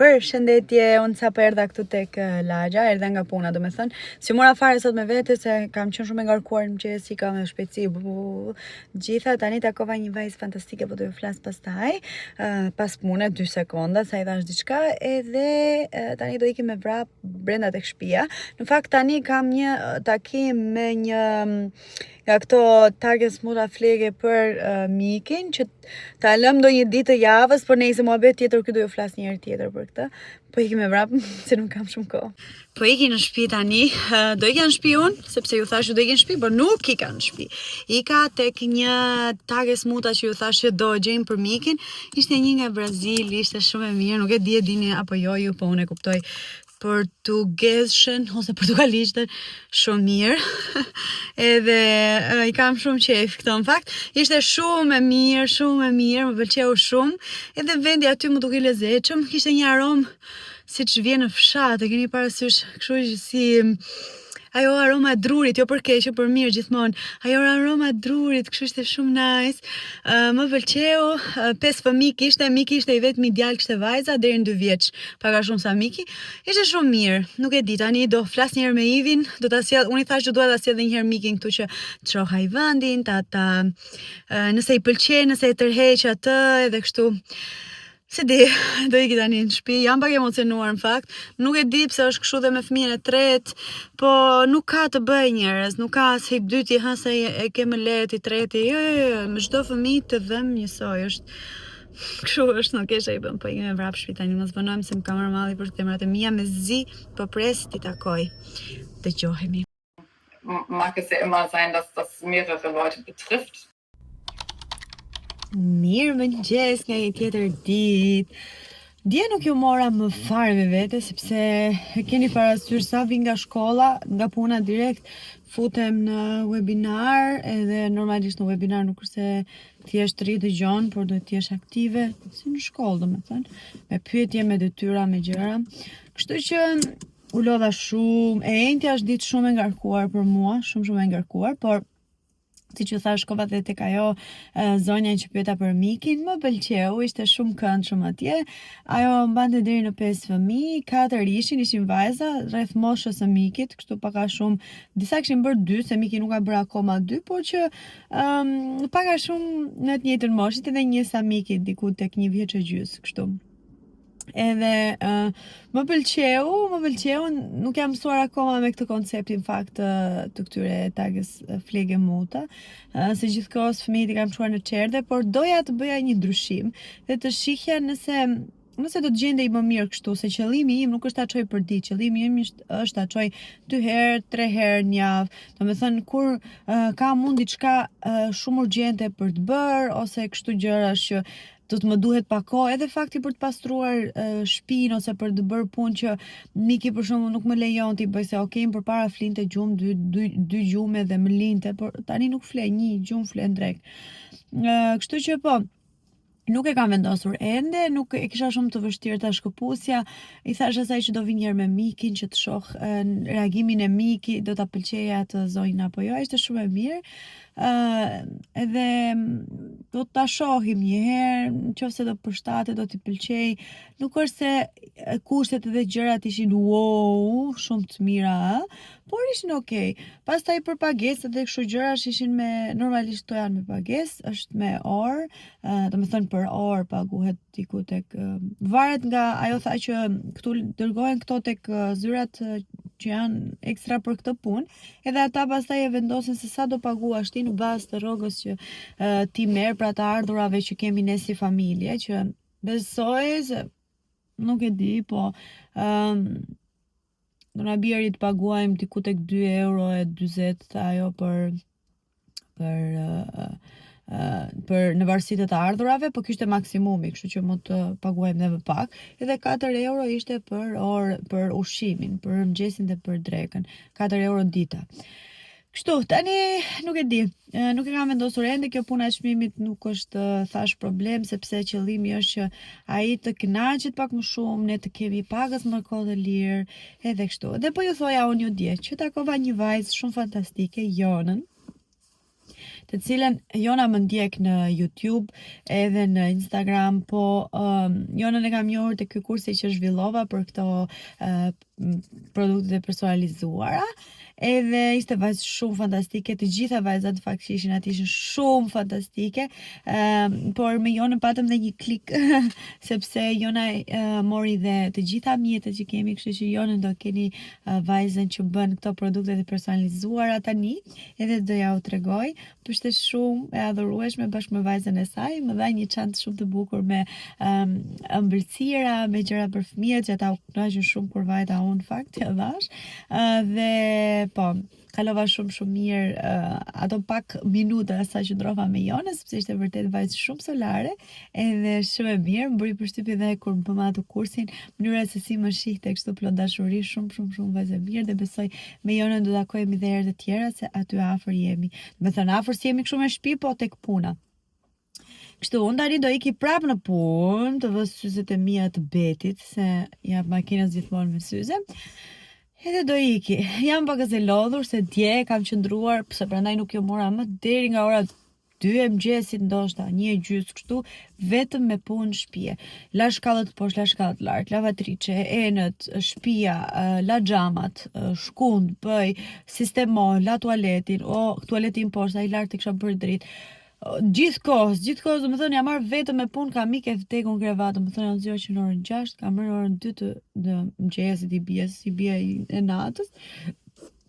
Përshëndetje, unë sapo erdha këtu tek lagja, erdha nga puna, domethënë, s'i mora fare sot me vete se kam qenë shumë e ngarkuar në mëngjes, ika me shpejtësi, bu, gjitha, tani takova një vajzë fantastike, po do ju flas pastaj, uh, pas pune, 2 sekonda, sa i dhashë diçka, edhe uh, tani do ikim me vrap brenda tek shtëpia. Në fakt tani kam një takim me një nga këto Tagesmutterpflege për uh, Mikin që ta lëm ndonjë ditë të javës, por nejse muhabet tjetër ky do ju flas një herë tjetër për këtë. Po ikim me vrap se nuk kam shumë kohë. Po iki në shtëpi tani, uh, do ika në shtëpi unë, sepse ju thashë do iki në shtëpi, por nuk ika në shtëpi. Ika tek një Tagesmutter që ju thashë që do gjejmë për Mikin. Ishte një nga Brazili, ishte shumë e mirë, nuk e di e dini apo jo ju, po unë e kuptoj portugezshen ose portugalishten shumë mirë. Edhe e, i kam shumë qejf këto në fakt. Ishte shumë e mirë, shumë e mirë, më pëlqeu shumë. Edhe vendi aty m'u duk i lezetshëm, kishte një aromë siç vjen në fshat, e keni parasysh, kështu që si ajo aroma e drurit, jo për keq, jo për mirë gjithmonë. Ajo aroma e drurit, kështu ishte shumë nice. Uh, më pëlqeu, uh, pesë fëmijë kishte, Miki ishte i vetmi djalë kishte vajza deri në 2 vjeç, pak a shumë sa Miki. Ishte shumë mirë. Nuk e di, tani do flas një herë me Ivin, do ta sjell, unë i thashë që dua ta sjell edhe një herë Mikin këtu që të shoh ai vendin, ta ta uh, nëse i pëlqen, nëse e tërheq atë edhe kështu. S'e di, do iki tani në shtëpi, jam pak emocionuar në fakt. Nuk e di pse është kështu dhe me fëmijën e tretë, po nuk ka të bëjë njerëz, nuk ka se i dyti ha se e ke më lehtë i treti. Jo, jo, jo, me çdo fëmijë të dhemb njësoj, është kështu është, nuk e i bën, po ikim me vrap shtëpi tani, mos vonojmë se më ka marrë malli për femrat e mia, mezi po pres t'i takoj. Dëgjohemi. Mag es ja immer sein, dass das mehrere Leute betrifft. Mirëmëngjes nga një tjetër ditë. Dje nuk ju mora më fare me vete, sepse e keni parasysh sa vi nga shkolla, nga puna direkt, futem në webinar, edhe normalisht në webinar nuk është se thjesht rri dëgjon, por duhet të jesh aktive, si në shkollë, domethënë, me pyetje, me detyra, me gjëra. Kështu që u lodha shumë, e enjtja është ditë shumë e ngarkuar për mua, shumë shumë e ngarkuar, por siç ju thash shkova dhe tek ajo zonja që pyeta për Mikin, më pëlqeu, ishte shumë këndshëm atje. Ajo mbante deri në 5 fëmijë, katër ishin, ishin vajza rreth moshës së Mikit, kështu pak a shumë. Disa kishin bërë dy, se Miki nuk ka bërë akoma dy, por që um, pak a shumë në të njëjtën moshë, edhe një sa Miki diku tek një vjeç e gjys, kështu. Edhe uh, më pëlqeu, më pëlqeu, nuk jam mësuar akoma me këtë konceptin fakt të, të këtyre Tagespflegemutter, uh, se gjithkohës fëmijët i kam çuar në çerdhe, por doja të bëja një ndryshim dhe të shihja nëse nëse do të gjendej më mirë kështu, se qëllimi im nuk është ta çoj për ditë, qëllimi im është, është ta çoj dy herë, tre herë në javë. Domethënë kur uh, kam mund diçka uh, shumë urgjente për të bërë ose kështu gjërash që do të më duhet pak kohë, edhe fakti për të pastruar uh, shtëpinë ose për të bërë punë që Miki për shembull nuk më lejon t'i bëj se ok, më përpara flinte gjumë dy dy dy gjume dhe më linte, por tani nuk fle një gjumë fle në drekë. Uh, kështu që po, Nuk e kam vendosur ende, nuk e kisha shumë të vështirë ta shkëpusja. I thash asaj që do vi një herë me Mikin që të shoh reagimin e Mikit, do ta pëlqeja atë zonjën apo jo. Ishte shumë e mirë. Ë edhe do ta shohim një herë, në qoftë se do përshtatet, do t'i pëlqej. Nuk është se kushtet edhe gjërat ishin wow, shumë të mira, ë, por ishin okay. Pastaj për pagesat dhe kështu gjërash ishin me normalisht këto janë me pagesë, është me orë, domethënë për orë paguhet diku tek varet nga ajo tha që këtu dërgohen këto tek zyrat që janë ekstra për këtë punë, edhe ata pastaj e vendosin se sa do paguash ti në bazë të rrogës që uh, ti merr, pra të ardhurave që kemi ne si familje, që besoj se nuk e di, po um, do na bjeri të paguajmë diku tek 2 euro e 40 tha ajo për për uh, uh, për në varësi të të ardhurave, po kishte maksimumi, kështu që mund të paguajmë dhe më pak. Edhe 4 euro ishte për orë për ushqimin, për mëngjesin dhe për drekën, 4 euro dita. Kështu, tani nuk e di, nuk e kam vendosur ende, kjo puna e çmimit nuk është thash problem, sepse qëllimi është që ai të kënaqet pak më shumë, ne të kemi pakës më kohë të lirë, edhe kështu. Dhe po ju thoja unë ju dje, që takova një vajzë shumë fantastike, Jonën. të cilën Jona më ndjek në YouTube edhe në Instagram, po um, Jonën e kam njohur te ky kursi që zhvillova për këto uh, produktet e personalizuara. Edhe ishte vajzë shumë fantastike, të gjitha vajzat në fakt që ishin aty ishin shumë fantastike. Ëm por me Jonën patëm dhe një klik sepse Jona uh, mori dhe të gjitha mjetet që kemi, kështu që Jonën do keni uh, vajzën që bën këto produkte të personalizuara tani, edhe do ja u tregoj. Po ishte shumë e adhurueshme bashkë me vajzën e saj, më dha një çantë shumë të bukur me um, ëmbëlsira, me gjëra për fëmijët që ata u kënaqën shumë kur vajta unë në fakt ja dhash. Uh, dhe po, kalova shumë shumë mirë uh, ato pak minuta sa qëndrova me Jonën, sepse ishte vërtet vajzë shumë solare, edhe shumë e mirë, më bëri përshtypje dhe kur më bëmë atë kursin, mënyra se si më shihte kështu plot dashuri, shumë shumë shumë vajzë e mirë dhe besoj me Jonën do takohemi dhe herë të tjera se aty afër jemi. Domethënë afër s'jemi kështu me shtëpi, po tek puna. Kështu, unë tani do iki prapë në punë, të vë syzet e mia të betit, se jam makinës gjithmonë me syze. Edhe do iki. Jam pakëz e lodhur se dje kam qëndruar, pse prandaj nuk ju mora më deri nga ora 2 e mëngjesit ndoshta, një e gjysë kështu, vetëm me punë shtëpie. La shkallët poshtë, la shkallët lart, lavatriçe, enët, shtëpia, la xhamat, shkund, bëj, sistemo, la tualetin, o tualetin poshtë, ai lart e kisha bërë dritë. Gjithë kohës, gjithë kohës, domethënë jam marrë vetëm me punë, kam ikë e vdekur në krevat, domethënë jam zgjuar që në orën 6, kam rënë në orën 2 të, të mëngjesit i bie, si bie e natës,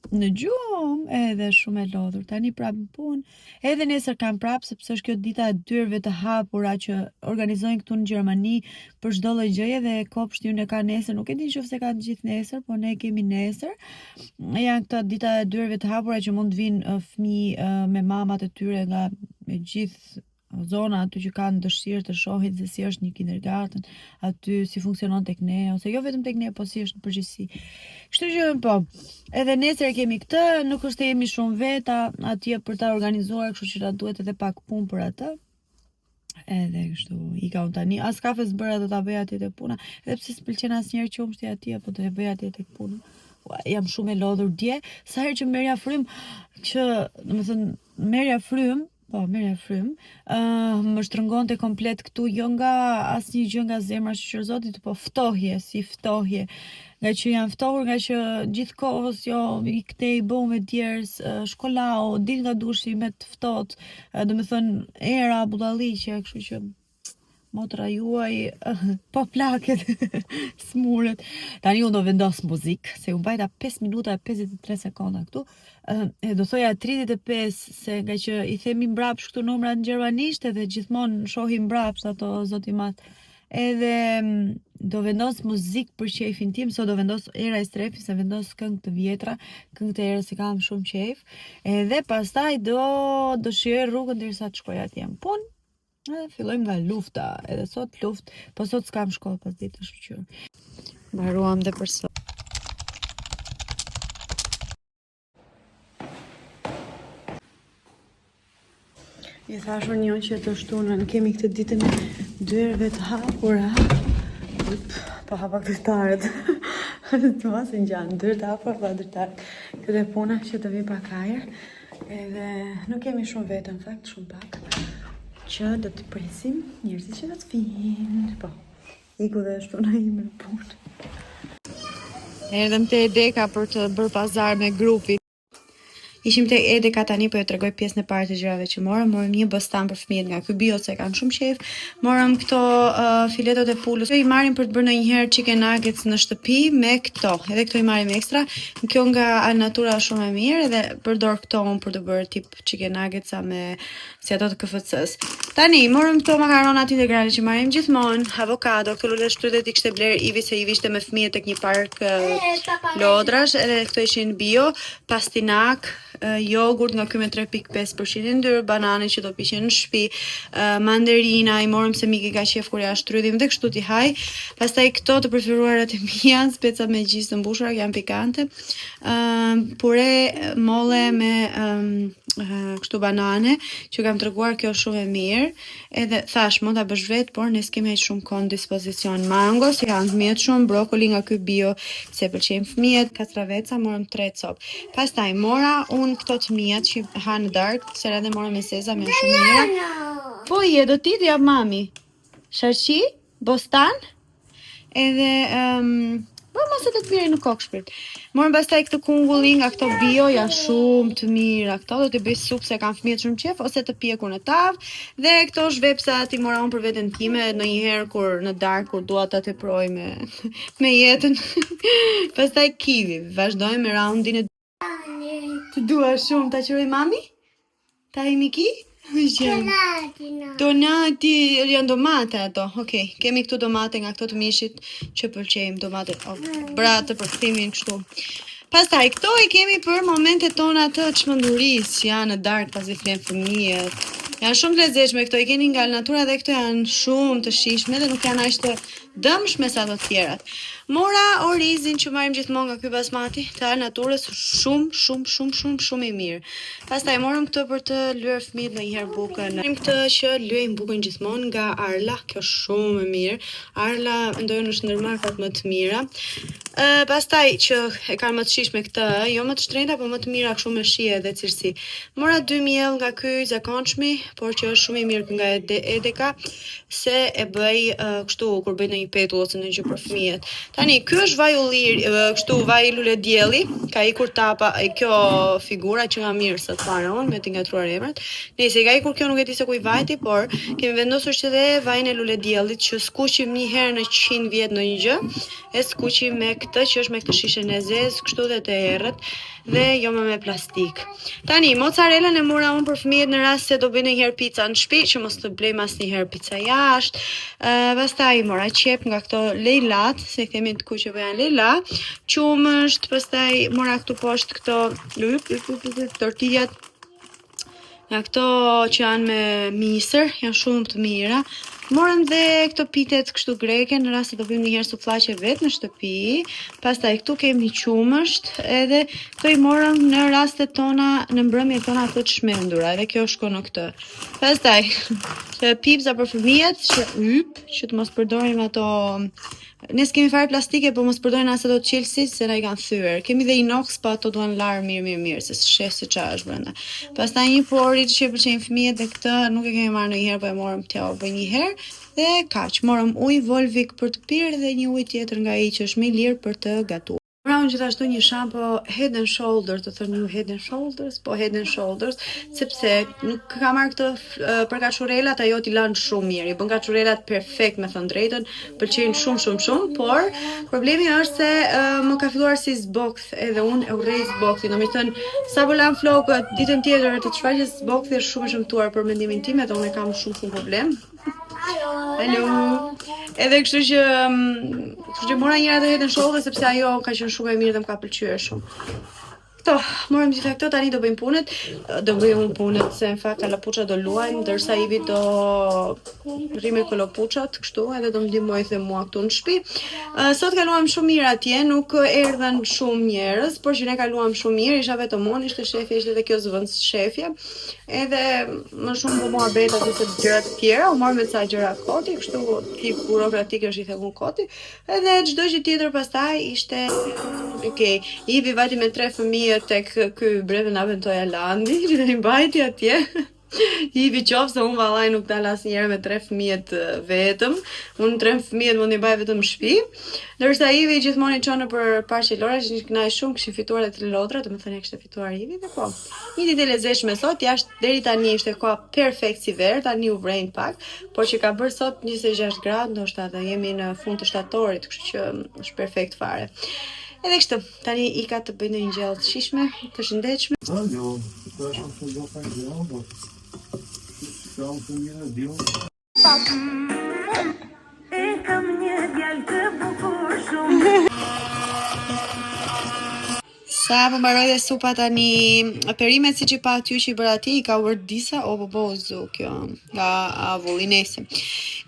në gjumë edhe shumë e lodhur. Tani prapë në punë, edhe nesër kam prapë sepse është kjo dita e dyerve të hapura që organizojnë këtu në Gjermani për çdo lloj gjëje dhe kopshti ynë e ka nesër, nuk e di nëse ka të gjithë nesër, po ne kemi nesër. Janë këto dita e dyerve të hapura që mund të vinë fëmijë me mamat e tyre nga e gjithë zona aty që kanë dëshirë të shohin se si është një kindergarten, aty si funksionon tek ne ose jo vetëm tek ne, po si është në përgjithësi. Kështu që po, edhe nesër e kemi këtë, nuk është se jemi shumë veta atje për ta organizuar, kështu që na duhet edhe pak punë për atë. Edhe kështu, ika unë tani, as kafe s'bëra do ta bëj atje tek puna, edhe pse s'pëlqen asnjëherë qumështi atje, po do e bëj atje tek puna. Ua, jam shumë e lodhur dje, sa herë që merrja frymë, që, domethënë, merrja frymë, po, merrja frymë, uh, më shtrëngonte komplet këtu, jo nga asnjë gjë nga zemra shyqyr zotit, po ftohje, si ftohje, nga që jam ftohur, nga që gjithë kohës, jo, i këtej bëu me djersë, shko lau, dil nga dushi me të ftohtë, domethënë, era, budalliqe, kështu që motra juaj po plaket smuret. Tani unë do vendos muzikë, se u mbajta 5 minuta e 53 sekonda këtu. E do thoja 35 se nga që i themi mbrapsht këtu numrat në gjermanisht edhe gjithmonë shohim mbrapsht ato zoti mat. Edhe mm, do vendos muzikë për qejfin tim, sot do vendos Era Istrefi, se vendos këngë të vjetra, këngë të erës i kam shumë qejf. Edhe pastaj do do shijoj rrugën derisa të shkoj atje në punë. Edhe fillojmë nga lufta, edhe sot luftë, po sot s'kam shkollë pasdite shyqyr. Mbaruam dhe për sot. I thashë unë jo që të shtunën kemi këtë ditën e dyerve të hapura. Up, po hapa dritaret. Të mos e ngjan, dyert të hapura pa dritaret. Këtë e puna që të vi pak ajër. Edhe nuk kemi shumë veta në fakt, shumë pak. Që do të presim njerëzit që do të vinë. Po, iku dhe e shtuna ime në punë. Erdhëm te Edeka për të bërë pazar me grupin. Ishim te Edeka tani po ju tregoj pjesën e parë të gjërave që morëm. Morëm një bostan për fëmijët nga ky bio se e kanë shumë qejf. Morëm këto uh, filetot e pulës. I marrim për të bërë ndonjëherë chicken nuggets në shtëpi me këto. Edhe këto i marrim ekstra. Kjo nga Alnatura është shumë e mirë edhe përdor këto unë për të bërë tip chicken nuggets me si ato të KFC-s. Tani morëm këto makaronat integrale që marrim gjithmonë, avokado, këto luleshtrydhet i kishte bler Ivi se Ivi ishte me fëmijët tek një park lodrash, edhe këto ishin bio, pastinak, jogurt nga ky me 3.5% yndyrë, banane që do piqen në shtëpi, mandarina, i morëm se Miki ka qejf kur ja shtrydhim dhe kështu t'i haj. Pastaj këto të preferuarat e mia, speca me gjizë të mbushura, janë pikante. Pure molle me um, kështu banane që kam treguar kjo është shumë e mirë. Edhe thash mund ta bësh vet, por ne s'kemi aq shumë kohë në dispozicion. Mango, se janë fëmijët shumë, brokoli nga ky bio, se pëlqejnë fëmijët, kastraveca morëm tre copë. Pastaj mora unë këto të miat që ha në darkë, se edhe mora me sezam, janë shumë mira. Po je, do ti të jap mami. Sharqi, bostan, edhe um, po mos e të të mirë në kokë shpirt. Morëm pastaj këtë kungullin nga këto bio, janë shumë të mira këto, do t'i bëj supë se kanë fëmijët shumë qef ose të pjekur në tavë. Dhe këto zhvepsa ti mora unë për veten time ndonjëherë kur në darkë kur dua ta teproj me me jetën. pastaj kiwi, vazhdojmë me raundin e Të dua shumë, ta qëroj mami? Ta imi ki? Donati, janë domate ato. Okej, kemi këtu domate nga këto të mishit që pëlqejmë domate. Oh, bra të përkthimin kështu. Pastaj këto i kemi për momentet tona të çmendurisë, që janë në darkë pasi flen fëmijët. Janë shumë të lezetshme këto, i keni nga natyra dhe këto janë shumë të shijshme dhe nuk janë aq të dëmshme sa ato të tjerat. Mora orizin që marrim gjithmonë nga ky basmati të naturës, shumë shumë shumë shumë shumë i mirë. Pastaj morëm këtë për të lyer fëmijët ndonjëherë bukën. Marrim këtë që lyejmë bukën gjithmonë nga Arla, kjo është shumë e mirë. Arla mendoj unë është ndër markat më të mira. Ë pastaj që e kanë më të shijshme këtë, jo më të shtrenjta, por më të mira kështu me shije dhe cilësi. Mora dy miell nga ky i zakonshmi, por që është shumë i mirë nga Edeka, se e bëj uh, kështu kur bëj ndonjë petull ose ndonjë gjë për fëmijët. Tani ky është vaj ulliri, uh, kështu vaj lule dielli, ka ikur tapa e kjo figura që nga mirë sot fare unë me t'i ngatruar emrat. Nëse i ka ikur kjo nuk e di se ku i vajti, por kemi vendosur që dhe vajin e lule diellit që skuqim një herë në 100 vjet ndonjë gjë, e skuqim me këtë që është me këtë shishen e zezë, kështu dhe të errët dhe jo më me plastik. Tani, mozzarellën e mora unë për fëmijët në rast se do bëjnë ndonjëherë pica në shtëpi, që mos të blejmë asnjëherë pica jashtë. Uh, pastaj mora qep nga këto lejlat, se i themi të kuqe po janë lejla. Qumësht, pastaj mora këtu poshtë këto yp, yp, yp, yp, tortillat Nga këto që janë me misër, janë shumë të mira. Morëm dhe këto pitet kështu greke në rast se do bëjmë një herë sufllaqe vetë në shtëpi. Pastaj këtu kemi qumësht, edhe këto i morëm në rastet tona, në mbrëmjet tona të çmendura, edhe kjo shkon në këtë. Pastaj, pipza për fëmijët që yp, që të mos përdorim ato Ne s'kemi fare plastike, po mos përdorin as ato çelësit se na i kanë thyer. Kemi dhe inox, po ato duan larë mirë, mirë, mirë, se s'sheh se çfarë është brenda. Pastaj një porridge që e pëlqejnë fëmijët dhe këtë nuk e kemi marrë ndonjëherë, po e morëm t'ja u bëj një herë. Dhe kaq, morëm ujë Volvic për të pirë dhe një ujë tjetër nga ai që është më i lirë për të gatuar. Mora unë gjithashtu një shampo Head and Shoulder, të thënë ju Head and Shoulders, po Head and Shoulders, sepse nuk ka marrë këtë për kaçurrelat, ajo t'i lan shumë mirë, i bën kaçurrelat perfekt me thënë drejtën, pëlqejnë shumë shumë shumë, por problemi është se uh, më ka filluar si zbokth edhe unë e urrej zbokthin, domethënë sapo lan flokët ditën tjetër të shfaqet zbokthi është shumë e shëmtuar për mendimin tim edhe unë e kam shumë shumë problem. Hello. Edhe kështu që mm, kështu që mora një herë atë Head and Shoulder sepse ajo ka qenë shumë e mirë dhe më ka pëlqyer shumë. Këto, morëm gjitha këto, tani do bëjmë punët, do bëj unë punët, se në fakt kalapuça do luajnë, ndërsa Ivi do rri me kolopuçat, kështu, edhe do më ndihmojë dhe mua këtu në shtëpi. Uh, sot kaluam shumë mirë atje, nuk erdhën shumë njerëz, por që ne kaluam shumë mirë, isha vetëm unë, ishte shefi, ishte edhe kjo zëvendës shefja. Edhe më shumë po muhabet aty se gjëra të tjera, u morëm me ca gjëra koti, kështu tip burokratike është i them unë koti. Edhe çdo gjë tjetër pastaj ishte ok. Ivi vajti me tre fëmijët tek ky Bremen Abenteuerlandi, që i mbajti atje. Ivi qoftë se unë vallai nuk dal asnjëherë me tre fëmijët vetëm. Unë tre fëmijët mund t'i mbaj vetëm në shtëpi. Ndërsa Ivi gjithmonë i çon nëpër parqe lojrash, ishin kënaq shumë, kishin fituar edhe tre lodra, domethënë e kishte fituar Ivi dhe po. Një ditë e lezetshme sot, jashtë deri tani ishte koha perfekt si verë, tani u vrejnë pak, por që ka bërë sot 26 gradë, ndoshta edhe jemi në fund të shtatorit, kështu që është perfekt fare. Edhe kështu, tani ika të bëj ndonjë gjellë të shijshme, të shëndetshme. Alo, të është të do pa gjellë, po. Kam të mirë, dio. E kam një djalë të bukur shumë. Sa po mbaroi dhe supa tani, perimet siç i patë ju që i bëra atje, i ka disa, o po po zu kjo, nga avulli nese.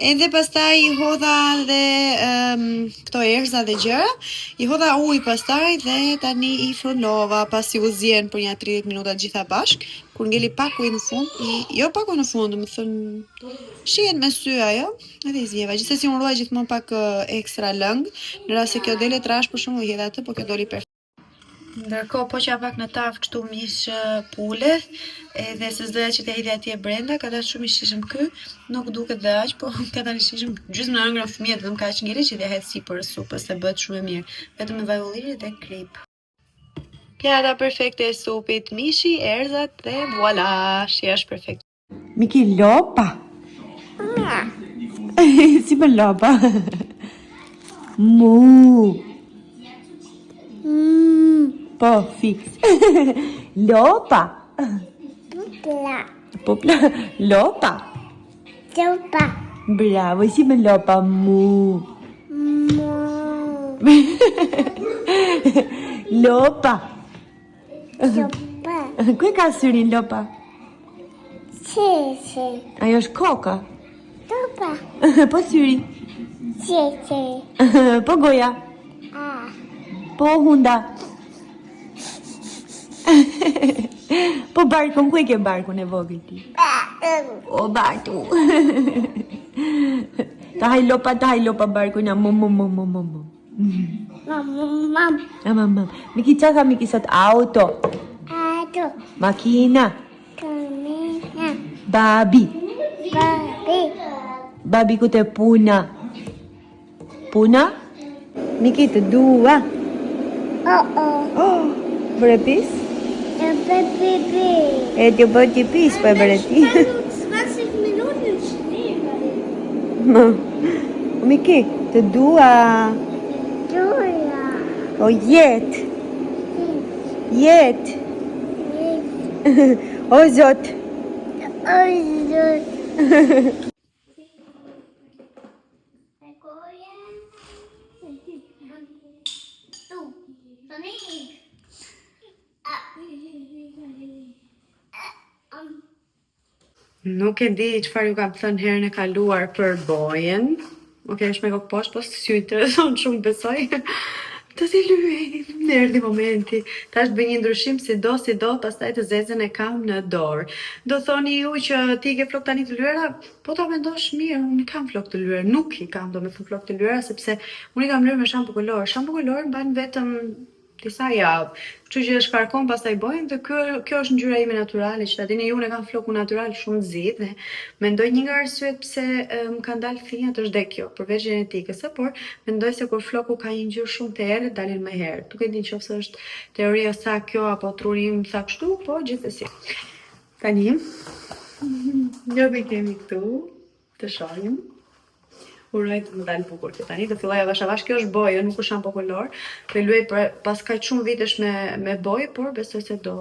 Edhe pastaj i hodha dhe um, këto erëza dhe gjëra, i hodha ujë pastaj dhe tani i frullova pasi u zien për nja 30 minuta të gjitha bashkë, kur ngeli pak ujë në fund, i, jo pak ujë në fund, domethënë shihet me sy ajo, edhe i zieva. Gjithsesi unë ruaj gjithmonë pak ekstra lëng, në rast se kjo del e trash për shembull i hedh atë, po kjo doli perfekt. Ndërkohë poqa pak në tavë kështu mish pule, edhe se s'doja që t'ja hidhja atje brenda, ka dalë shumë i shijshëm ky, nuk duket dhe aq, po ka dalë i shijshëm. Gjysmën e hëngrën fëmijët, vetëm kaq ngeli që t'ja hedh sipër supës, se bëhet shumë e mirë, vetëm me vaj ulliri dhe kripë. Pjata perfekte e supit, mishi, erëzat dhe voila, shija është perfekte. Miki lopa. si bën lopa? Mu. Po, fix. lopa. Pupla. Pupla. Lopa. Lopa. Bravo, si bën lopa? Mu. Mu. lopa. Lopa. Ku e ka syrin lopa? Qeqe. Ajo është koka. Lopa. po syri. Qeqe. po goja. A. Po hunda. po barkun, ku e ke barkun e vogël ti? O barku. Ta haj lopa, ta haj lopa barkun, mu mu mu mu mu mu. Mam, mam. A mam, mam. Miki, ça tha Miki sot? Auto. Auto. Makina. Kamina. Babi. Babi. Babi ku te puna. Puna? Miki të dua. Oh, oh. Oh, bëre pis? E bëj pipi. E të bëj ti pis, po e bëre ti. 20 Minuten Schnee. Ma. O Miki, të dua. Dua. O jetë. Jetë. O zot. O zot. Nuk e di çfarë ju kam thënë herën e kaluar për bojën. Ok, është me kokë poshtë, po s'ju intereson shumë besoj. Do t'i lyej, më erdhi momenti. Tash bëj një ndryshim si do, si do, pastaj të zezën e kam në dorë. Do thoni ju që ti ke flokë tani të lyera, po ta mendosh mirë, unë kam flokë të lyera, nuk i kam domethënë flokë të lyera sepse unë i kam lyer me shampo kolor. Shampo kolor mban vetëm disa javë. Kështu që e shkarkon pastaj bojën dhe kjo kjo është ngjyra ime natyrale, që ta dini ju unë e kam flokun natyral shumë të zi dhe mendoj një nga arsyet pse më kanë dalë thinjat është dhe kjo, përveç gjenetikës, ë, por mendoj se kur floku ka një ngjyrë shumë të errët dalin më herët. Nuk e di nëse është teoria sa kjo apo truri im tha kështu, po gjithsesi. Tani, jo e kemi këtu, të shohim. Uroj të më dalë bukur kjo tani, do filloj avash avash, kjo është bojë, nuk është shampo kolor. Po e lyej për pas kaq shumë vitesh me me bojë, por besoj se do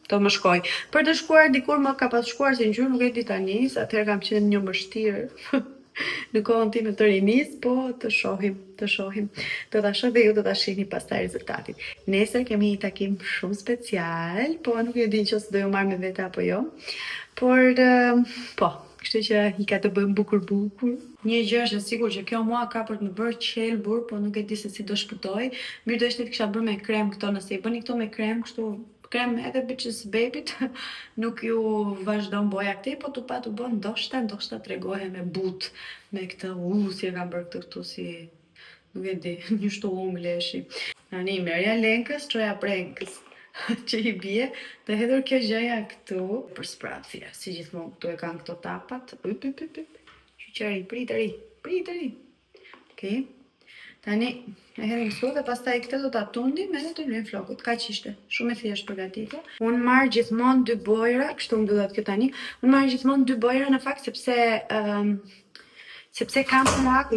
do më shkoj. Për të shkuar dikur më ka pas shkuar si ngjyrë, nuk e di tani, se atëherë kam qenë një mështirë në kohën time të rinisë, po të shohim, të shohim. Do ta shoh dhe ju do ta shihni pastaj rezultatin. Nesër kemi një takim shumë special, po nuk e di nëse do ju marr me vete apo jo. Por po, kështu që i ka të bëjmë bukur bukur. Një gjë është e sigurt që kjo mua ka për të më bërë qelbur, po nuk e di se si do shpëtoj. Mirë do ishte të kisha bërë me krem këto, nëse i bëni këto me krem, kështu krem edhe bitches babyt, nuk ju vazhdon boja këtej, po tu pa tu bë, ndoshta, ndoshta tregohem e butë me këtë, u, si e kam bërë këtë këtu si, nuk e di, një shtullung leshi. Tani, merja Lenkës, çoja Prenkës, që i bie, të hedhur kjo gjëja këtu, për sprapthje, si gjithmonë këtu e kanë këto tapat, yp, yp, yp, yp, qyqëri, pritëri, pritëri. Okej. Tani e hedhim këtu dhe pastaj këtë do ta tundim edhe të lyejmë flokët. Kaq ishte. Shumë e thjeshtë përgatitja. Unë marr gjithmonë dy bojra, kështu mbyllet kjo tani. Unë marr gjithmonë dy bojra në fakt sepse um, sepse kam merak.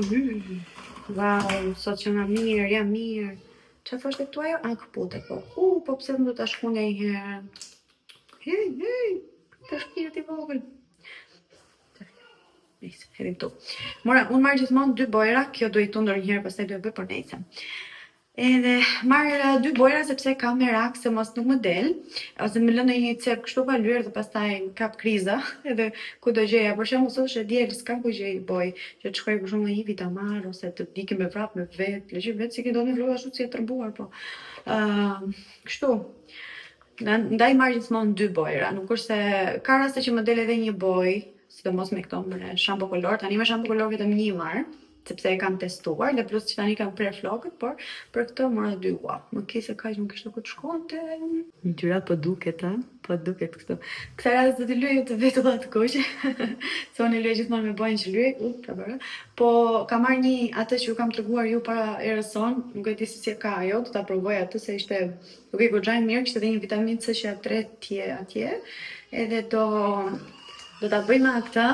Wow, sot që nga mirë, jam mirë. Çfarë thoshte këtu ajo? A këpute po. U, po pse më do ta shkundja një herë? Hej, hej, të shpirt i vogël. Nejse, hedhim këtu. Mora, unë marr gjithmonë dy bojra, kjo do i tundur një herë, pastaj do e bëj, por nejse. Edhe marr eh, dy bojra sepse kam merak se mos nuk më del, ose më lë ndonjë cep kështu pa lyer dhe pastaj më kap kriza, edhe ku do gjeja. Për shembull sot është e diel, s'kam ku gjej bojë, që të shkoj për shembull në një Vitamar ose të ikim me vrap me vet, le që vet si ke do me flokë ashtu si e tërbuar, po. Ë, kështu. Ndaj marr gjithmonë dy bojra, nuk është se ka raste që më del edhe një bojë, sidomos me këto me shampo kolor, tani me shampo kolor vetëm një marr, sepse e kam testuar dhe plus që tani kam prerë flokët, por për këtë mora dy ua. Më keq se kaq nuk kishte ku të shkonte. Ngjyra po duket, ë? Po duket kështu. Kësaj radhe do t'i lyej të vetullat të kuqe. Se unë i lyej gjithmonë me bojën që lyej, u, ça bëra. Po kam marrë një atë që ju kam treguar ju para herës sonë, nuk e di se si e ka ajo, do ta provoj atë se ishte dukej goxha e mirë, kishte edhe një vitaminë C që ja tretje atje. Edhe do do ta bëj me atë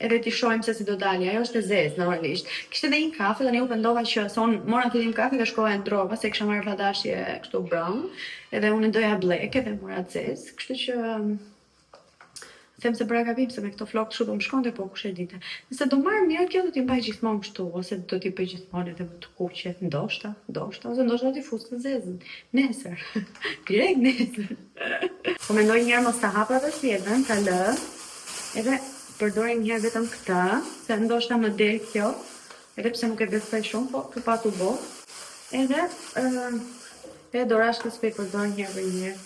edhe t'i shohim se si do dali. Ajo është e zezë normalisht. Kishte edhe një kafe, tani u pendova që se unë mora fillim kafe dhe shkova e ndrova se kisha marrë pa dashje kështu brown, edhe unë e doja black edhe mora të zezë, kështu që them se bëra gabim se me këto flokë kështu do më shkonte, po kush e dinte. Nëse do marr mirë kjo do t'i mbaj gjithmonë kështu ose do t'i bëj gjithmonë edhe më të kuqe, ndoshta, ndoshta ose ndoshta do t'i fus të zezën. Nesër. Direkt nesër. Po mendoj një herë mos ta hap atë tjetrën, ta lë. Edhe përdorim një herë vetëm këtë, se ndoshta më del kjo, edhe pse nuk e besoj shumë, po të pa të bo. Edhe ë edhe dorashkës po i përdor një herë për një herë.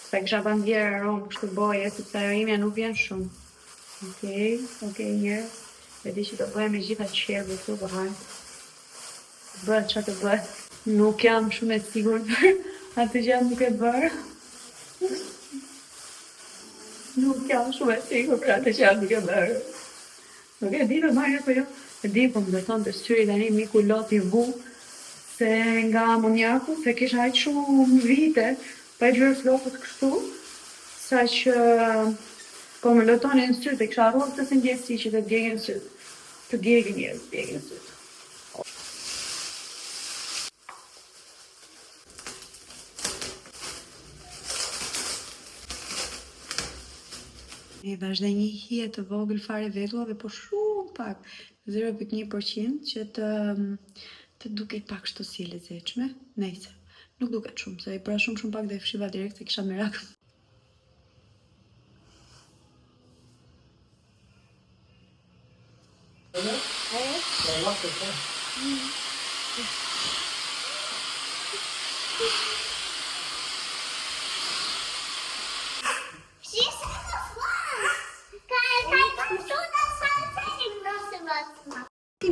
Sa kisha pa ndjerë aromë kështu boje, sepse ajo imja nuk vjen shumë. Okej, okej njerëz. E di që do bëhem e gjitha qerbe këtu, po hajde. Bëhet çfarë të bëhet. Nuk jam shumë e sigurt për atë që jam duke bërë. Nuk jam shumë e sigurt për atë që jam duke bërë. Nuk e di do marrë apo jo. E di, po më loton te syri tani miku loti vu se nga amoniaku, se kisha aq shumë vite pa i lyer flokët kështu, sa që po më lotonin sytë, e kisha harruar këtë si ndjesi që të djegin sytë. Të djegin njerëz, të djegin sytë. I dhashë dhe një hije të vogël fare vetullave, po shumë pak, 0.1% që të të dukej pak kështu si e lezetshme. Nejse, nuk duket shumë, se i bëra shumë shumë pak dhe e fshiva direkt se kisha merak.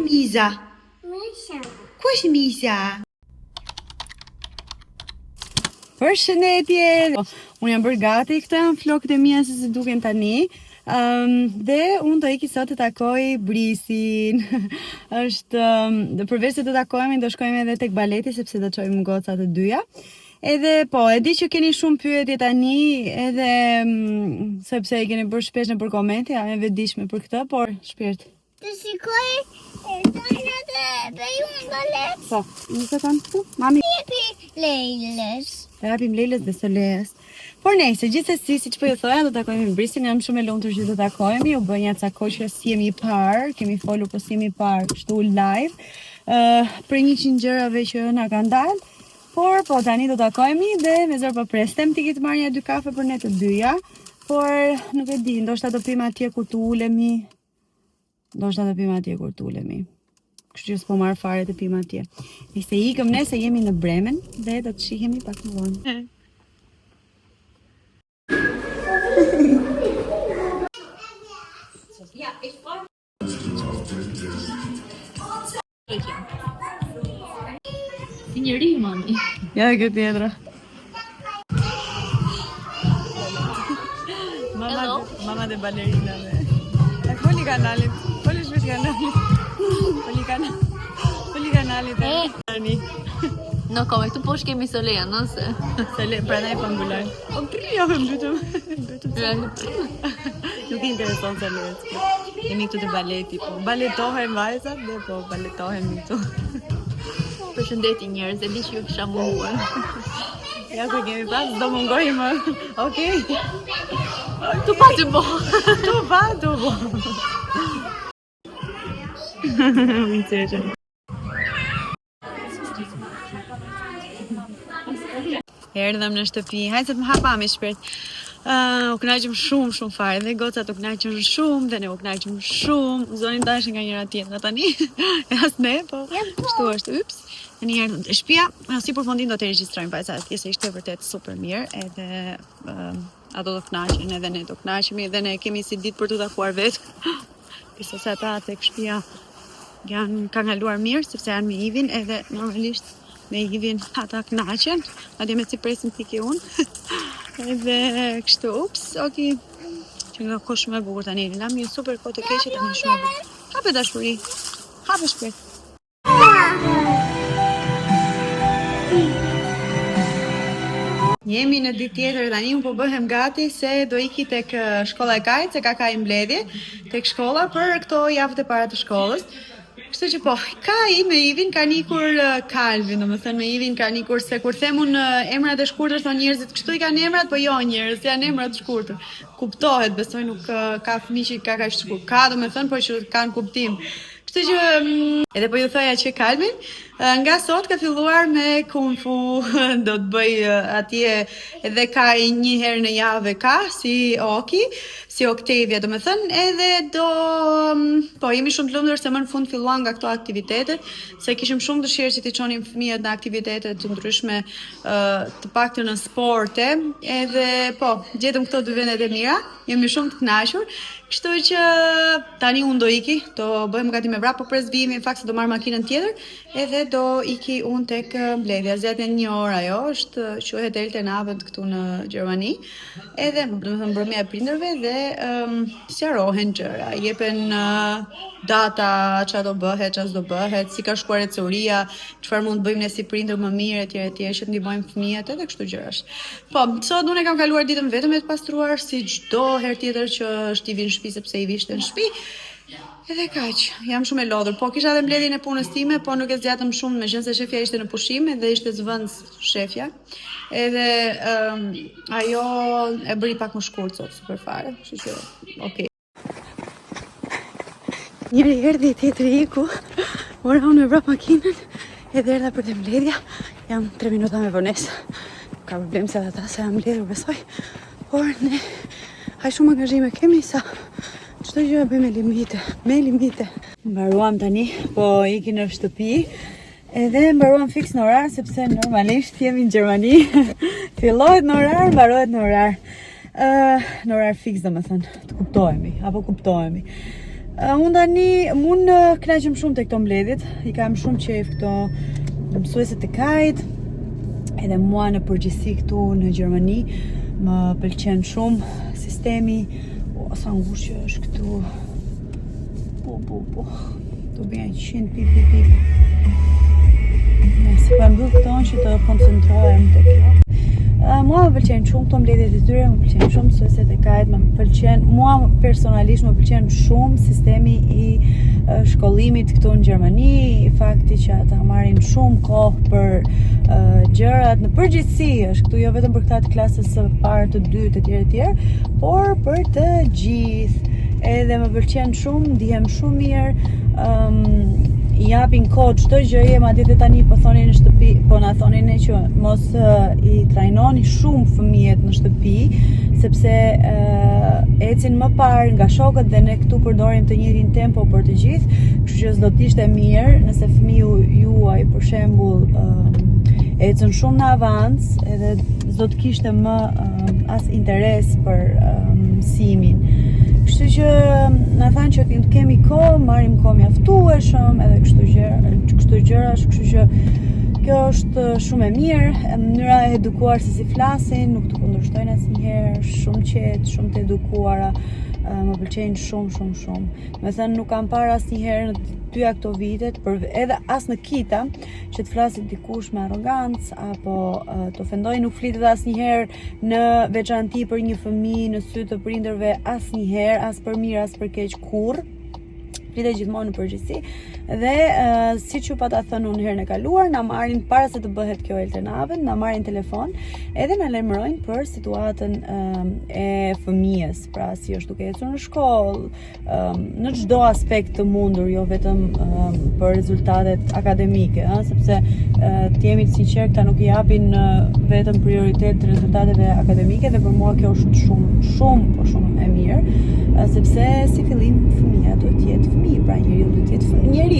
Miza. Miza. Ku është Miza? Përshëndetje! Unë jam bërë gati, këto janë flokët e mia se si duken tani. Um, dhe unë do iki sot të takoj Brisin. është um, përveç se të takohemi, do shkojmë edhe tek baleti sepse do çojmë gocat të dyja. Edhe po, e di që keni shumë pyetje tani, edhe um, sepse i keni bërë shpesh nëpër komente, jam e vetëdijshme për këtë, por shpirt. Të shikoj e zonjat e bëj unë balet. Po, nuk e kam këtu. Mami Jepi Lejlës. Ta japim Lejlës dhe Soleas. Por nejse, gjithsesi, siç po ju thoja, do takohemi me Brisin, jam shumë e lumtur që do takohemi. U bë nja ca kohë që s'jemi parë, kemi folur po s'jemi parë kështu live. Ë, uh, për 100 gjërave që na kanë dalë. Por po tani do takohemi dhe me zor po pres. Them të iki të marr një dy kafe për ne të dyja, por nuk e di, ndoshta do pim atje kur të ulemi. Ndoshta do pim atje kur të ulemi. Kështu që s'po marr fare të pim atje. Nëse ikëm ne se jemi në Bremen dhe do të shihemi pak më vonë. Si njeri, mami. Ja, kjo tjetra. Mama, mama dhe balerinave. E foli kanalit, foli shpejt kanalit. Foli kanalit. Foli kanalit. E. Tani. No, kome, këtu poshtë kemi Soleja, nëse. Sole, prandaj po mbuloj. O, jo, më mbytëm. Mbytëm. Nuk i intereson Soleja. Jemi këtu te baleti, po baletohen vajzat dhe po baletohemi këtu. Përshëndetje njerëz, e di që ju kisha munguar. Ja ku kemi pas, do mungoj më. Okej. Tu pa të bo. Tu pa, tu po. Princeshë. Erdhëm në shtëpi. Hajde se të më hap mami shpirt. Uh, u kënaqëm shumë shumë fare dhe gocat u kënaqën shumë dhe ne u kënaqëm shumë. Zonin dashin nga njëra tjetra tani. E as ne, po. Kështu është. Ups. Tani erdhëm te shtëpia. Si përfundim do të regjistrojmë vajza atje se ishte vërtet super mirë edhe uh, ato do kënaqen edhe ne do kënaqemi edhe ne kemi si ditë për t'u takuar vetë. Besoj se ata tek shtëpia janë kanë kaluar mirë sepse janë me Ivin edhe normalisht me Ivin ata kënaqen, madje mezi presin të iki unë. edhe kështu, ups, ok. Që nga kohë shumë e bukur tani, lamë një super kohë të keqe tani shumë e bukur. Hape dashuri. Hape shpirt. Jemi në ditë tjetër tani unë po bëhem gati se do iki tek shkolla e Kajt, se ka Kai mbledhje tek shkolla për këto javët e para të shkollës. Kështu që po, Kai me Ivin kanë ikur Kalvin, domethënë me Ivin kanë ikur se kur them unë emrat e shkurtër thonë njerëzit kështu i kanë emrat, po jo njerëz, janë emra të shkurtër. Kuptohet, besoj nuk ka fëmijë që ka kaq shkurt. Ka domethënë po që kanë kuptim. Kështu që mm, edhe po ju thoja që Kalvin nga sot ka filluar me kung fu, do të bëj atje edhe ka i një herë në javë ka si Oki, si Octavia, domethënë edhe do mm, po jemi shumë të lumtur se më në fund filluan nga këto aktivitetet, se kishim shumë dëshirë që t'i çonim fëmijët në aktivitete të ndryshme, të paktën në sporte, edhe po, gjetëm këto dy vendet e mira. Jemi shumë të kënaqur. Kështu që tani unë do iki, do bëhem gati me vrap, po pres Ivin në fakt se do marr makinën tjetër, edhe do iki unë tek mbledhja. Zgjat një orë ajo, është quhet Elternabend këtu në Gjermani. Edhe, domethënë mbrëmja e prindërve dhe um, sqarohen gjëra, jepen uh, data, ça do bëhet, ça s'do bëhet, si ka shkuar ecuria, çfarë mund të bëjmë ne si prindër më mirë etj etj që të ndihmojmë fëmijët edhe kështu gjërash. Po, sot unë e kam kaluar ditën vetëm me të pastruar si çdo herë tjetër që është Ivi në shtëpi sepse Ivi ishte në shtëpi. Edhe kaq, jam shumë e lodhur. Po kisha edhe mbledhjen e punës time, po nuk e zgjatëm shumë, meqenëse shefja ishte në pushim dhe ishte zëvendës shefja. Edhe um, ajo e bëri pak më shkurt sot super fare, kështu që okay. Njëri erdhi, tjetri iku. Mora unë me vrap makinën edhe erdha për te mbledhja. Jam 3 minuta me vonesë. Nuk ka problem se ata se janë mbledhur besoj. Por ne aq shumë angazhime kemi sa çdo gjë e bëjmë me limite, me limite. Mbaruam tani, po iki në shtëpi. Edhe mbaruam fiks në orar sepse normalisht jemi në Gjermani. Fillohet në orar, mbarohet në orar. Uh, në orar fiks domethënë, të kuptohemi, apo kuptohemi. Uh, unë tani, unë kënaqem shumë te këto mbledhjet, i kam shumë qejf këto mësueset e Kajt, edhe mua në përgjithësi këtu në Gjermani, më pëlqen shumë sistemi, o, sa ngushtë që është këtu, Po, po, po. Do bëja 100 pip, pip, pip. Nëse po e mbyll këton që të koncentrohem te kjo. Uh, mua më pëlqejnë shumë këto mbledhjet e tyre, më pëlqejnë shumë mësueset e Kajt, më pëlqen, mua personalisht më pëlqen shumë sistemi i uh, shkollimit këtu në Gjermani, fakti që ata marrin shumë kohë për uh, gjërat në përgjithësi, është këtu jo vetëm për këta të klasës së parë, të dytë etj etj, por për të gjithë. Edhe më pëlqen shumë, ndihem shumë mirë. Ëm um, i japin kohë çdo gjëje, madje edhe tani po thonin në shtëpi, po na thonin ne që mos uh, i trajnoni shumë fëmijët në shtëpi, sepse uh, ecin më parë nga shokët dhe ne këtu përdorim të njëjtin tempo për të gjithë, kështu që s'do të ishte mirë nëse fëmiu juaj për shembull um, ecën shumë në avancë edhe s'do të kishte më um, as interes për um, mësimin. Kështu që na thanë që të kemi kohë, marrim kohë mjaftueshëm edhe kështu gjëra, kështu gjërash, kështu që kjo është shumë e mirë, mënyra e edukuar se si flasin, nuk të kundërshtojnë asnjëherë, shumë qetë, shumë të edukuara, më pëlqejnë shumë shumë shumë. Domethënë nuk kam parë asnjëherë në dyja këto vitet, për edhe as në Kita, që të flasi dikush me arrogancë apo të ofendojë, nuk flitet asnjëherë në veçanti për një fëmijë në sy të prindërve asnjëherë, as për mirë, as për keq kurrë. Flitet gjithmonë në përgjithësi dhe uh, siç ju pata thënë unë herën e kaluar, na marrin para se të bëhet kjo Elternabend, na marrin telefon edhe na lajmërojnë për situatën uh, e fëmijës, pra si është duke ecur në shkollë, um, në çdo aspekt të mundur, jo vetëm um, për rezultatet akademike, ëh, sepse uh, të jemi të sinqertë, këta nuk i japin uh, vetëm prioritet rezultateve akademike dhe për mua kjo është shumë shumë po shumë e mirë, sepse si fillim fëmija duhet të jetë fëmijë, pra njeriu duhet të jetë fëmijë, njeri.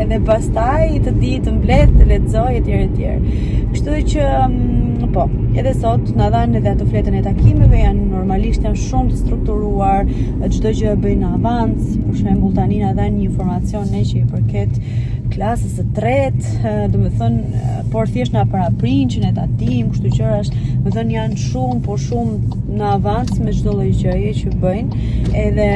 Edhe pastaj të di të mbledh, të lexojë etj etj. Kështu që mm, po, edhe sot na dhanë edhe ato fletën e takimeve, janë normalisht janë shumë të strukturuar, çdo gjë e bëjnë në avans, për shembull tani na dhanë një informacion ne që i përket klasës së tretë, domethënë, por thjesht na paraprin që ne ta dimë, kështu gjërash, domethënë janë shumë, po shumë në avans me çdo lloj gjëje që bëjnë, edhe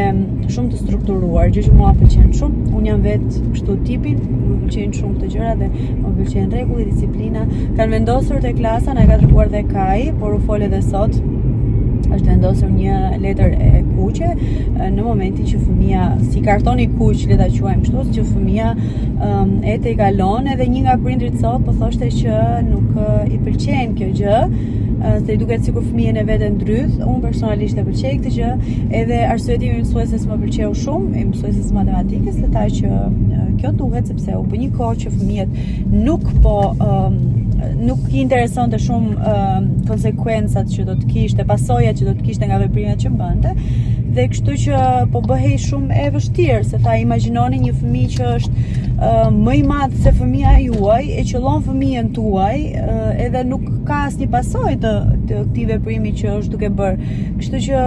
shumë të strukturuar, gjë që mua më pëlqen shumë. Unë jam vetë kështu tipi, më pëlqejnë shumë këto gjëra dhe më pëlqen rregulli, disiplina. Kanë vendosur te klasa, na e ka treguar dhe Kai, por u fol edhe sot është vendosur një letër e kuqe në momentin që fëmija si karton i kuq le ta quajmë kështu që fëmija um, e tejkalon edhe një nga prindërit sot po thoshte që nuk i pëlqen kjo gjë se i duket sikur fëmijën e vet e ndrydh. Unë personalisht e pëlqej këtë gjë, edhe arsyetimi i mësueses më pëlqeu shumë, i mësueses së matematikës, dhe tha që kjo duhet sepse u bë një kohë që fëmijët nuk po um, nuk i interesonte shumë um, konsekuencat që do të kishte, pasojat që do të kishte nga veprimet që bënte. Dhe kështu që po bëhej shumë e vështirë, se tha imagjinoni një fëmijë që është uh, më i madh se fëmija juaj, e qëllon fëmijën tuaj, uh, edhe nuk ka asnjë pasojë të, të këtij veprimi që është duke bërë. Kështu që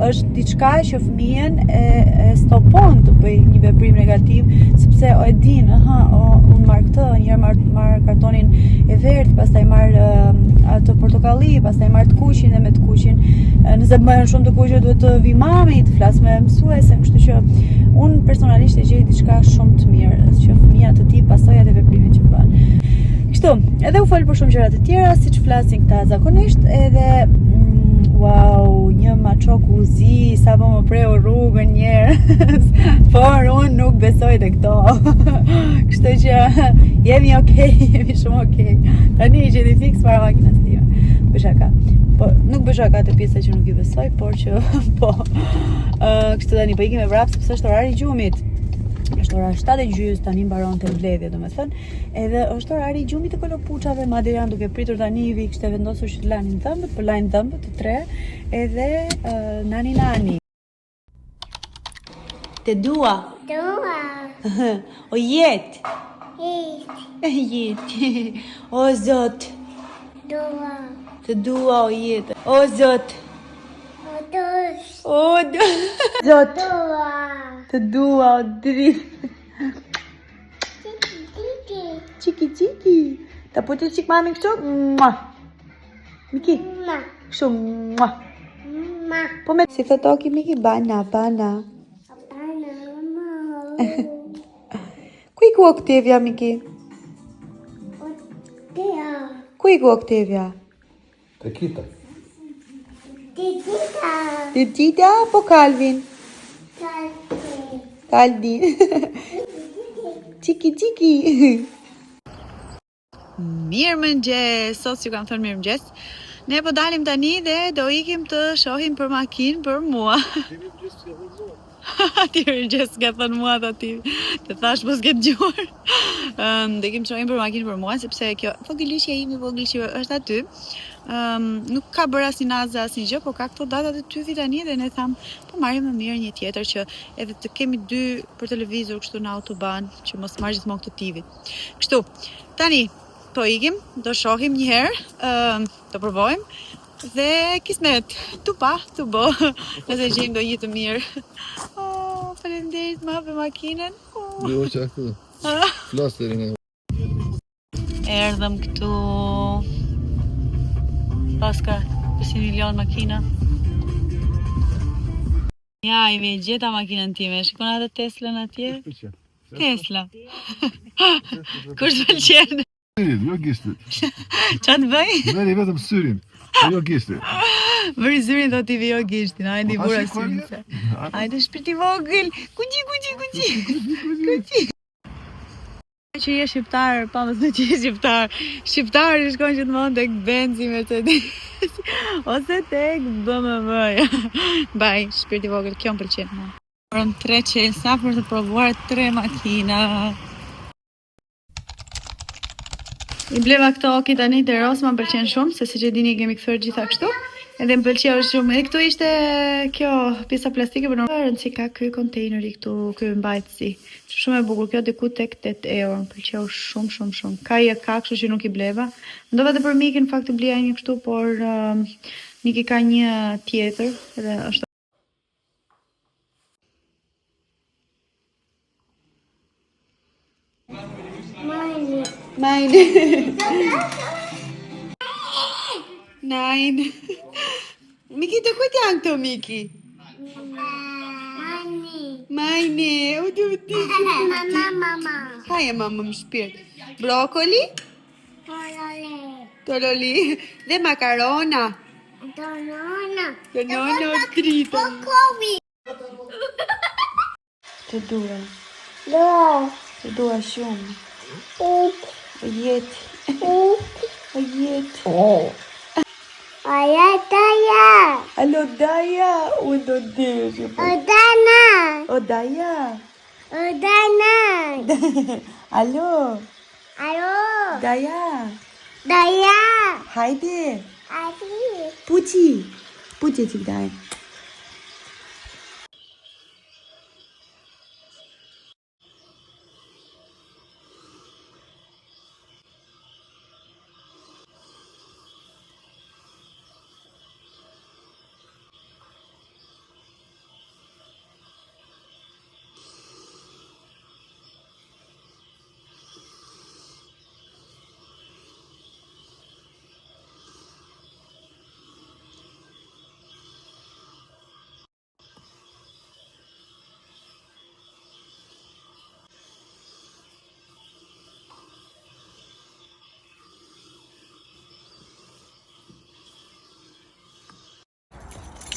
është diçka që fëmijën e, e stopon të bëjë një veprim negativ, sepse o e din, aha, o unë marr këtë, një herë marr marr kartonin e verdhë, pastaj marr uh, atë portokalli, pastaj marr të kuqin dhe me të kuqin. Nëse bëhen shumë të kuqe duhet të vi mami të flas me mësuesen, kështu që unë personalisht e gjej diçka shumë të mirë, që fëmija të di pasojat e veprimit që bën. Kështu, edhe u fol për shumë gjëra të tjera, siç flasin këta zakonisht, edhe mm, wow, një maçok u zi, sapo më preu rrugën njerëz, por unë nuk besoj te këto. Kështu që jemi okay, jemi shumë okay. Tani i gjeti fiks para makinës time. Bëj shaka. Po, nuk bëj shaka te pjesa që nuk i besoj, por që po. Uh, kështu tani po ikim me vrap sepse është orari i gjumit. Është ora 7 e gjysmë, tani mbaron te mbledhja, domethënë. Edhe është orari i gjumit të kolopuçave, madje janë duke pritur tani Ivi kishte vendosur që të lanin dhëmbët, po lajnë dhëmbët të tre, edhe uh, nani nani. Te dua. Dua. o jetë. Jetë. Jetë. O zot. Dua. Të dua o jetë. O zot. O dos. O do. Zot. Dua. Të dua o dritë. Çiki çiki. Ta puthi çik mami kështu? Mua. Miki. Ma. Kështu mua. Ma. Po me si thotë Oki Miki bana bana. Bana ma. Ku iku Oktevia Miki? Oktevia. Ku iku Oktevia? Te Kita. Te Kita. Te Kita po Kalvin? Kalvin. Kalvin. Çiki çiki. Mirëmëngjes, sot s'ju kam thënë mirëmëngjes. Ne po dalim tani dhe do ikim të shohim për makinë për mua. Ti mirëmëngjes s'ke thënë mua tha ti. Të thash po s'ke dëgjuar. Um, do ikim të shohim për makinë për mua sepse kjo vogëlushja ime vogël që është aty. Um, nuk ka bërë asnjë naz dhe asnjë gjë, po ka këto datat e tyvit tani dhe ne thamë po marrim më mirë një tjetër që edhe të kemi dy për të lëvizur kështu në autoban, që mos marr gjithmonë këtë tivit. Kështu. Tani po ikim, do shohim një herë, um, do provojmë Dhe kismet, tu pa, tu bo, nëse gjejmë ndonjë të mirë. Oh, faleminderit, më hape makinën. Oh. Jo, që aktu. Flasterin e. Erdhëm këtu. Paska 5 milion makina. Ja, i me gjeta makinën time. Shikon atë Teslën atje? Tesla. Kush të pëlqen? Syrin, jo gishtin. Ça të bëj? Vëri vetëm syrin, jo gishtin. Bëri syrin thotë ti vijo gishtin, hajde i Po, vura tash i syrin. kërje? se. Hajde shpirti vogël. Kuqi kuqi kuqi. Kuqi. Që je shqiptar, pa mos që je shqiptar. Shqiptari shkon gjithmonë tek Benzi, Mercedes ose tek BMW. Bye, shpirti vogël, kjo më pëlqen mua. Morëm tre çelësa për të provuar tre makina. I bleva këto oki tani te Rossmann, më pëlqen shumë, se siç e dini i kemi kthyer gjitha kështu. Edhe më pëlqeu shumë. Edhe këtu ishte kjo pjesa plastike, por normal rëndësi ka ky kontejneri këtu, ky mbajtësi. Shumë e bukur kjo diku tek 8 euro, më pëlqeu shumë shumë shumë. Ka i ka, kështu që nuk i bleva. Mendova edhe për Mikin në fakt të blija një kështu, por uh, Miki ka një tjetër edhe është Meine. Meine. Nein. Miki, të kujt janë këto, Miki? Meine. Meine, u të vëti. Mama, mama. Haje, mama, më shpirt. Brokoli, Tolole. tololi dhe makarona. Tonona. Tonona o drita. Kobi. Të dua, Do. të dua shumë. Ik. O jetë, Ik. o jetë. Oja, daja. Alo, daja, u do deshi. po. Odana. O, daja. Odana. Alo, Alo. daja. Daja. Hajde. Adi. Puqi. Puqi që daj.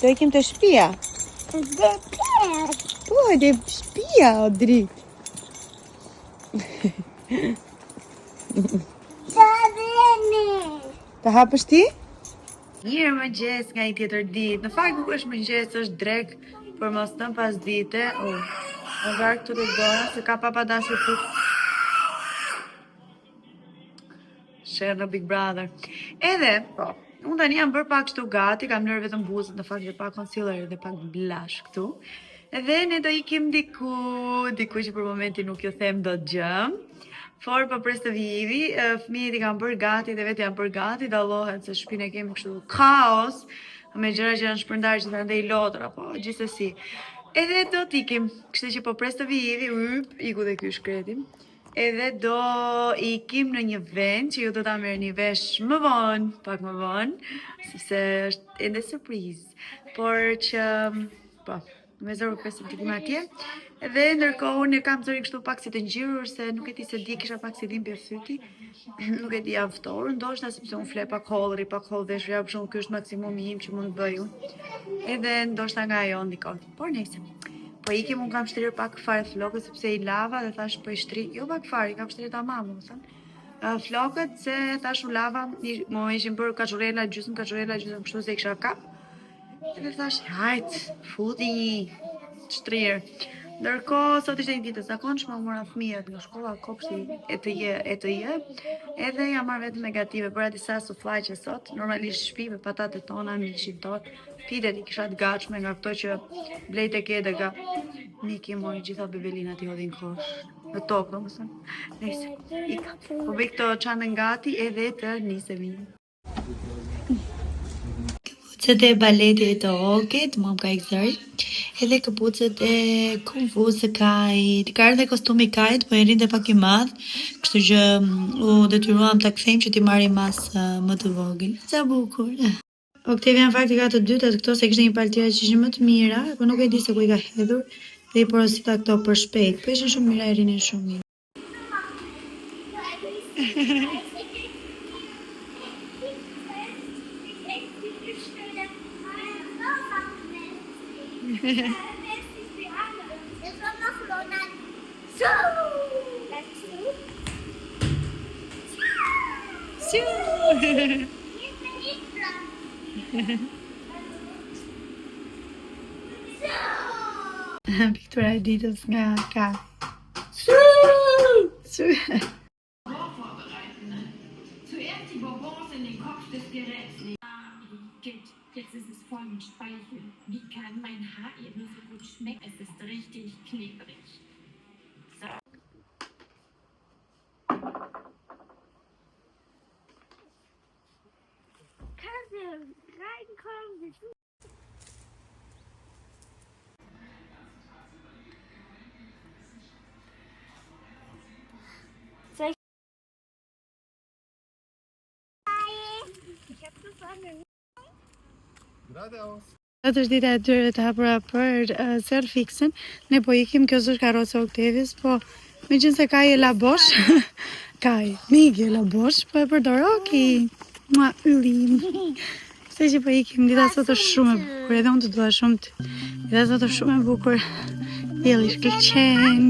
Do ikim të shtëpia. Dhe per. Po, dhe shtëpia, o dritë. Tavrene. Ta hapësh ti? Mirë mëngjes nga një tjetër ditë. Në fakt nuk është mëngjes, është drek për mos të pas dite. U, u varë këtu te dora se ka papa dashur tu. Sherr në Big Brother. Edhe, po, unë tani jam bërë pak kështu gati, kam lërë vetëm buzët, në fakt dhe pak concealer dhe pak blush këtu. Edhe ne do ikim diku, diku që për momentin nuk ju them dot gjë. Por po pres të vijë Ivi, e, fëmijët i kanë bërë gati dhe vetë janë bërë gati, dallohet se shtëpinë e kemi kështu kaos me gjëra që janë shpërndarë gjithandej lodra, po gjithsesi. Edhe do t'ikim, kështu që po pres të vijë Ivi, yp, iku dhe ky shkreti. Edhe do ikim në një vend që ju do ta merrni vesh më vonë, pak më vonë, sepse është ende surprizë. Por që, po, me zor po presim të ikim atje. Dhe ndërkohë unë e kam zërin kështu pak si të ngjirur se nuk e di se di kisha pak si dhimbje fyti. Nuk e di jam ftohur, ndoshta sepse unë fle pak hollë, rri pak hollë veshur, ja për shembull ky është maksimumi im që mund të bëj unë. Edhe ndoshta nga ajo ndikon. Por nejse. Po ikim, unë kam shtrirë pak fare flokët sepse i lava dhe thash po i shtri, jo pak fare, i kam shtrirë tamam, domethënë. Uh, flokët se thash u lava, i, mo ishin bërë kaçurrela, gjysmë kaçurrela, gjysmë kështu se i kisha kap. Edhe thash, hajt, futi një të shtrirë. Ndërkohë, sot ishte një ditë e zakonshme, u mora fëmijët nga shkolla, kopshti e të je, e të je. Edhe jam marrë vetëm me gatime, bëra disa sufllaqe sot, normalisht shtëpi me patatet tona, mishin ton, pitet i kisha të gatshme nga këto që blej tek Edeka. Miki mori gjitha bebelinat i hodhi në kosh. Në tokë, domethënë. Nëse, ika. Po bëj këto çantën gati edhe të nisemi. Këpucët e baletit të Okit, mua më ka ikë zëri. Edhe këpucët e kung fu së Kait. Ka ardhur kostumi i Kait, po i rrinte pak i madh, kështu që mm, u detyruam ta kthejmë që t'i marrim mas uh, më të vogël. Sa bukur. Octavia në fakt i ka të dytat këto se kishte një palë tjera që ishin më të mira, po nuk e di se ku i ka hedhur dhe i porosita këto për shpejt. Po ishin shumë mira, i rrinin shumë mirë. Piktura e ditës nga ka. Su! Su! Zuerst die Bonbons in den Kopf des Geräts legen. Igitt, jetzt ist es voll mit Speichel. Wie kann mein Haar ihr nur so gut schmecken? Es ist richtig klebrig. So. Kannst du reinkommen? Geradeaus. Sot është dita e dyerve të hapura për uh, zjarrfikësen. Ne po ikim, kjo s'është karroca e Oktavies, po meqenëse Kai e la bosh, Kai, Migi e la bosh, po e përdor Oki. Mua yllim. Se që po ikim, dita sot është shumë e bukur, edhe unë të dua shumë ty. Dita sot është shumë e bukur. Dielli shkëlqen.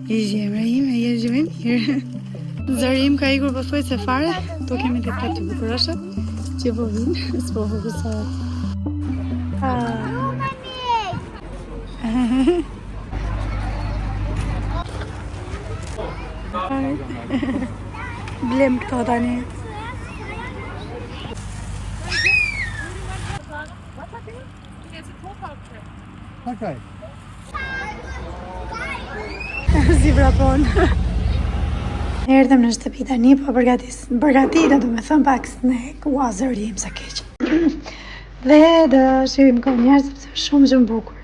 I zemra ime, je gjë e mirë. Zëri im ka ikur pothuajse fare, po kemi të këta të bukuroshat që po vinë, s'po fokusohet. Ah. Blem këto tani. Okay. Si vrapon. Erdhëm në shtëpi tani, po përgatis, përgatita do me thënë pak snack, ua zëri im sa keq. Dhe do shijojmë kohë njerëz sepse është shumë shumë bukur.